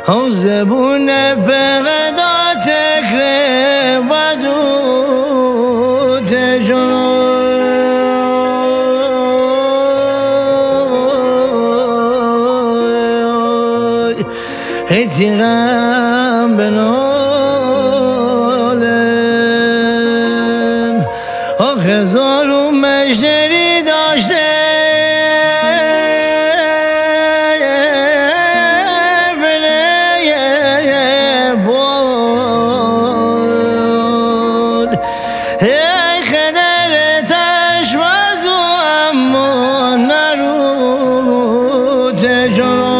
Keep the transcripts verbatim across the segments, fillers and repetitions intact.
Hauze bune pegedate kre badu te jolo. Hei tiran benolem. O Xezor u mejeri daşte vele bol. Ey xedele taşmazu amon naru te jolo.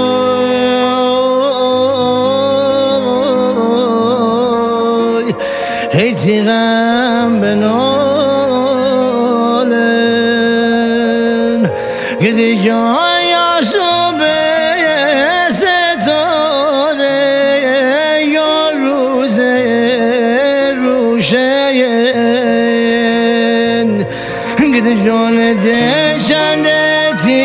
Hei tiran benolem. Gidi joya su be se tore yo ruze rusheyen. Gidi jone de şande ti